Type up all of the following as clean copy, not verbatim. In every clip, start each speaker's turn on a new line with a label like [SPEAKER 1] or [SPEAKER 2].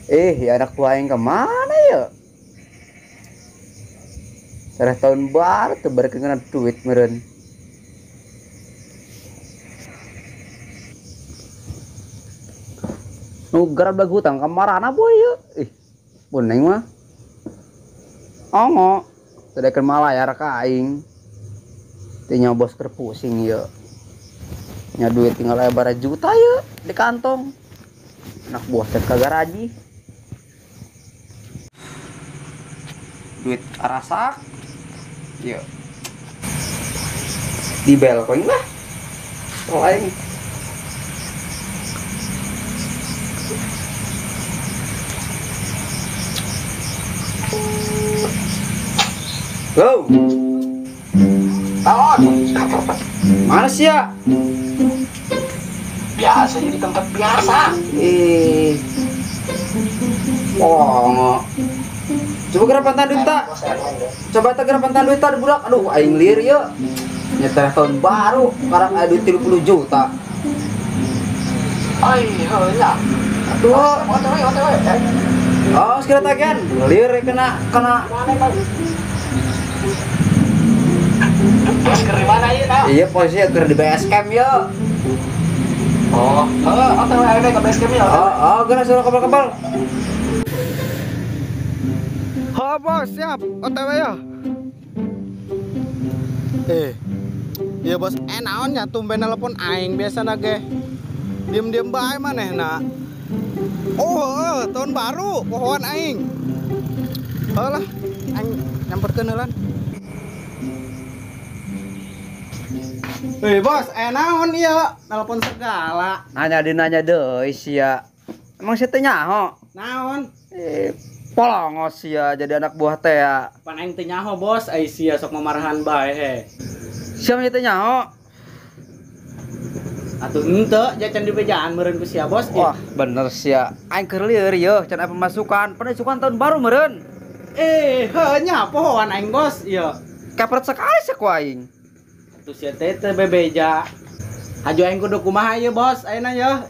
[SPEAKER 1] Ya anak buah aing kemana ya? Serah tahun baru tuh baru kena duit meren. Nugar belag hutang kamarana boy ya. Ih, boneng mah. Ongo, tidak malayar ka aing. Teu bos keur pusing ya. Nya duit tinggal aya bara juta ya di kantong. Anak buah teh kagak raji. Duit arasak. Yo. Di bel koin lah. Lain. Go.
[SPEAKER 2] Talon.
[SPEAKER 1] Mana sih ya?
[SPEAKER 2] Biasa jadi tempat biasa.
[SPEAKER 1] Oh, coba gerak pantan duit tak? Coba tak gerak pantan duit tak budak. Aduh, aing lieur ya. Nyetel tahun baru, sekarang ada duit 30 juta.
[SPEAKER 2] Ai, heunya.
[SPEAKER 1] Aduh.
[SPEAKER 2] OTW.
[SPEAKER 1] Oh, segera tagihan. Lieur kena kena.
[SPEAKER 2] Bos keur di mana ieu tah?
[SPEAKER 1] Iya, posisi keur di base camp ya.
[SPEAKER 2] Oh, heeh, OTW ayo ke base camp ya.
[SPEAKER 1] Oh, geura suruh kebal-kebal.
[SPEAKER 3] Oh, bos, siap. OTW ya. Iya bos, naon nya tumben nelpon aing biasana ge. Diem-diem bae manehna. Oh, tahun baru pohoan aing. Heuh lah, aing nyamperkeun heulan. Bos, naon ieu nelpon segala.
[SPEAKER 1] Nanya di nanya deui sia. Emang sia teh nyaho?
[SPEAKER 3] Naon?
[SPEAKER 1] Polongos sia jadi anak buah teh ya.
[SPEAKER 3] Pan aing teu nyaho, bos, ai sia sok mamarahan bae he.
[SPEAKER 1] Sia mah teu nyaho.
[SPEAKER 3] Atuh henteu, ja can dibejaan meureun ku sia, bos.
[SPEAKER 1] Wah, bener sia. Aing keur lieur yeuh can aya pemasukan. Pemasukan tahun baru meureun.
[SPEAKER 3] Heuh nya pohoan aing, bos, ieu.
[SPEAKER 1] Kepret sekali sia ku aing.
[SPEAKER 3] Atuh sia teh teu bebeja. Haju aing kudu kumaha ieu, bos, ayeuna yeuh.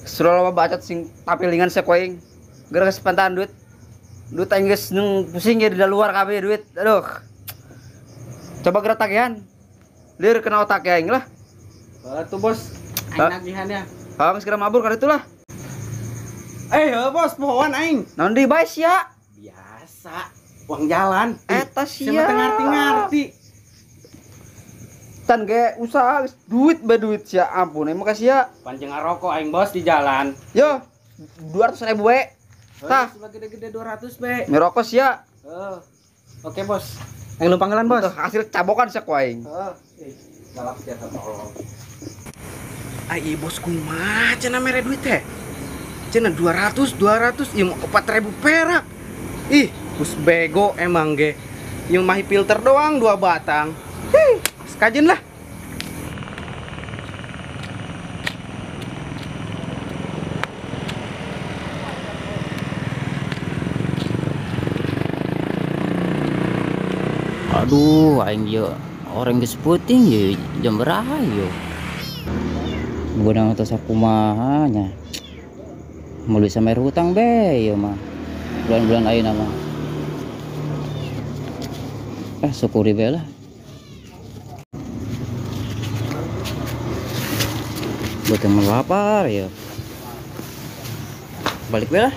[SPEAKER 1] Sudah loba bacot sing tapilingan sia ku aing. Geura geus pantahan duit. Duit aing geus nung pusing ya di luar kabeh duit. Aduh. Coba geura tagihan. Lieur kena otak aing lah.
[SPEAKER 3] Tuh bos, aing nagihannya.
[SPEAKER 1] Heuh, geus geura mabur ka ditu lah.
[SPEAKER 3] Heuh bos, pohoan aing.
[SPEAKER 1] Naon deui bae sia?
[SPEAKER 3] Biasa, uang jalan.
[SPEAKER 1] Eta sia.
[SPEAKER 3] Sia teu ngarti-ngarti.
[SPEAKER 1] Tan ge usaha geus duit bae duit sia, ampun emang ka sia.
[SPEAKER 3] Pancing ngarokok aing bos di jalan.
[SPEAKER 1] Yo, 200.000 we. Tah,
[SPEAKER 3] gede-gede 200 be.
[SPEAKER 1] Ngerokok sia.
[SPEAKER 3] Heeh. Oke, bos. Aing lumpang bos.
[SPEAKER 1] Hasil cabokan sia ku aing.
[SPEAKER 3] Heeh. Galak sia tolong. Ai bos kumaha cenah mere duit teh? Cenah 200 ieu 4.000 perak. Ih, bos bego emang ge. Ieu mahi filter doang 2 batang. Hih, sekajen lah.
[SPEAKER 4] Aduh, aing ieu orang geus peuting ieu jam beraha ieu. Beunang atas kumaha nya. Meuli sampe hutang be ieu mah. Bulan-bulan ayeuna mah. Syukuri be lah. Buat yang lapar ya. Balik be lah.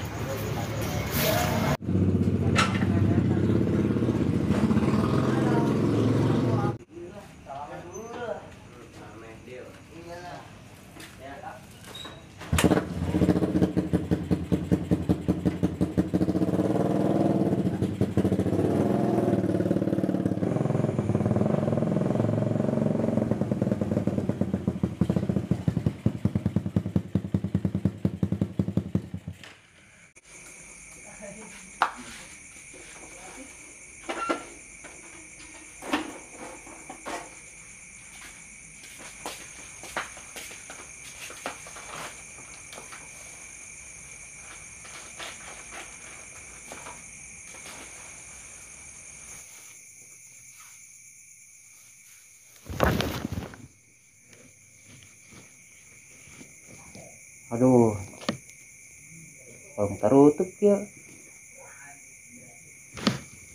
[SPEAKER 4] Aduh, Kalau tarutup ya.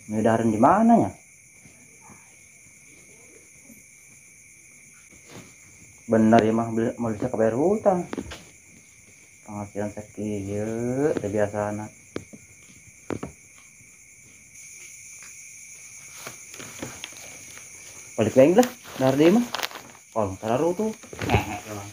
[SPEAKER 4] Ngedaran di mana ya? Bener ya mah mau bisa kebayar hutang. Penghasilan sakieu teu biasana. Balik lagi lah, dahar deui mah. Kalau tarutup ngehe emang.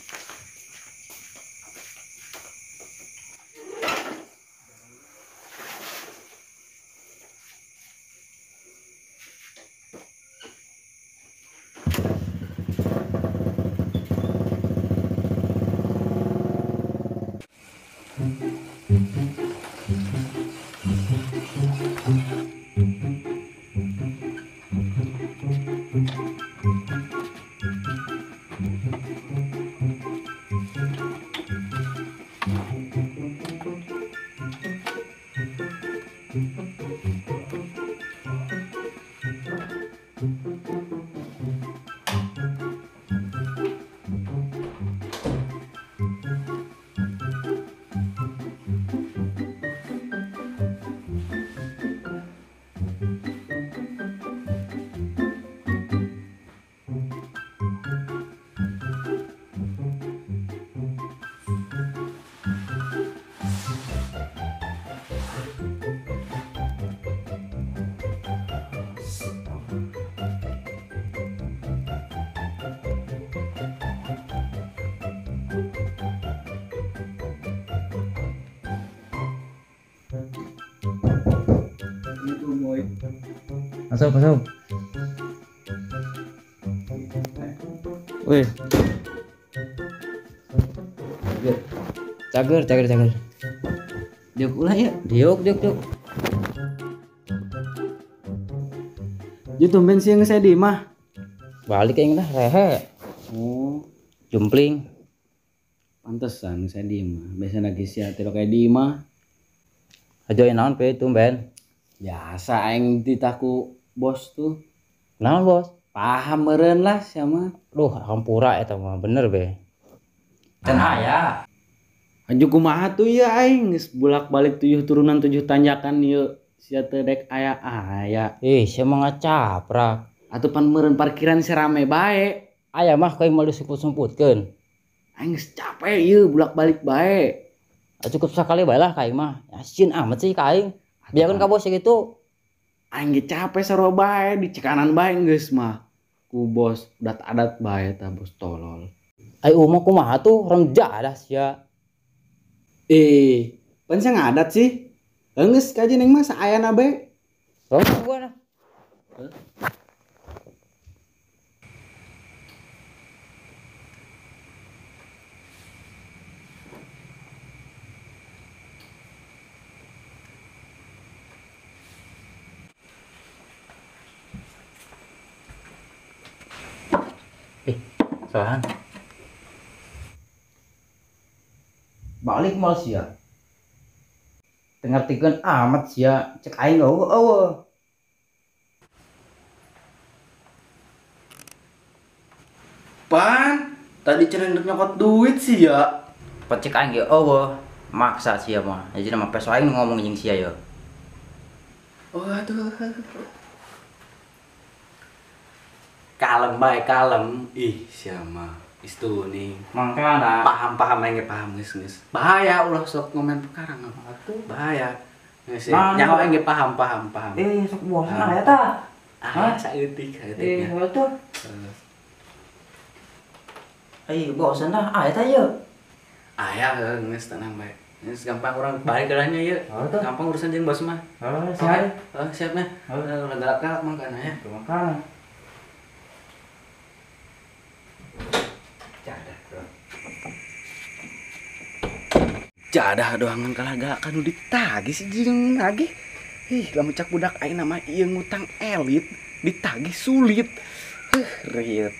[SPEAKER 4] Masuk, masuk. Wih. Cager, cager, cager.
[SPEAKER 3] Diuk ulah ya.
[SPEAKER 4] Diuk, diuk, diuk.
[SPEAKER 3] Jadi tumben sih yang saya di mah.
[SPEAKER 4] Balik yang lah rehe.
[SPEAKER 3] Oh,
[SPEAKER 4] jumpling.
[SPEAKER 3] Pantesan saya di mah. Biasa lagi sia teh kayak di mah.
[SPEAKER 4] Aja naon pe tumben.
[SPEAKER 3] Biasa aing ditaku bos tuh.
[SPEAKER 4] Naon bos?
[SPEAKER 3] Paham meureun lah sia mah.
[SPEAKER 4] Duh, hampura eta mah bener be. Can aya.
[SPEAKER 3] Aju kumaha tuh ya aing geus bolak-balik 7 turunan 7 tanjakan ieu sia teh dek aya aya.
[SPEAKER 4] Ih, sia mah ngacaprak.
[SPEAKER 3] Atuh pan meureun parkiran si rame bae.
[SPEAKER 4] Aya mah kayak mau disumput-sumputkeun.
[SPEAKER 3] Aing geus capek ieu bolak-balik bae.
[SPEAKER 4] Cukup sakali bae lah ka aing mah. Yasin amat sih ka aing. Biarkan ka bos gitu.
[SPEAKER 3] Aing ge capek sarua bae di cekanan bae geus mah. Ku bos udat adat bae tah bos tolol.
[SPEAKER 4] Ai umah kumaha tuh remja dah sia.
[SPEAKER 3] Pan sia ngadat sih. Geus kaji neng mah saayana bae.
[SPEAKER 4] Oh, gua nah. Sohan. Balik mal sia. Tengertikeun amat sia, cek aing eueuh eueuh.
[SPEAKER 3] Pan, tadi cenah nyokot duit sia.
[SPEAKER 4] Pan cek aing ge eueuh, maksa sia mah. Jadi mah peso aing ngomong jeung sia ye.
[SPEAKER 3] Oh aduh. Kalem bae kalem. Ih, siapa istu nih.
[SPEAKER 4] Mangkana.
[SPEAKER 3] Paham-paham aing paham geus geus. Bahaya ulah sok ngomen perkara atuh. Bahaya. Geus.
[SPEAKER 4] Nah,
[SPEAKER 3] nyaho aing ge paham paham paham.
[SPEAKER 4] Sok bosan aya tah.
[SPEAKER 3] Ah, saeutik saeutik.
[SPEAKER 4] Atuh. Bosan dah aya tah ieu.
[SPEAKER 3] Aya heuh geus tenang bae. Geus gampang urang balik geulahnya ieu. Gampang urusan jeung bos mah.
[SPEAKER 4] Heeh, siap.
[SPEAKER 3] Heeh, siap nya. Heeh, galak-galak mangkana ya.
[SPEAKER 4] Mangkana.
[SPEAKER 3] Jadah doangan kalah gak kanu ditagih si jeung nagih. Ih, lamun cak budak aing nama ieu ngutang elit ditagih sulit. Riet.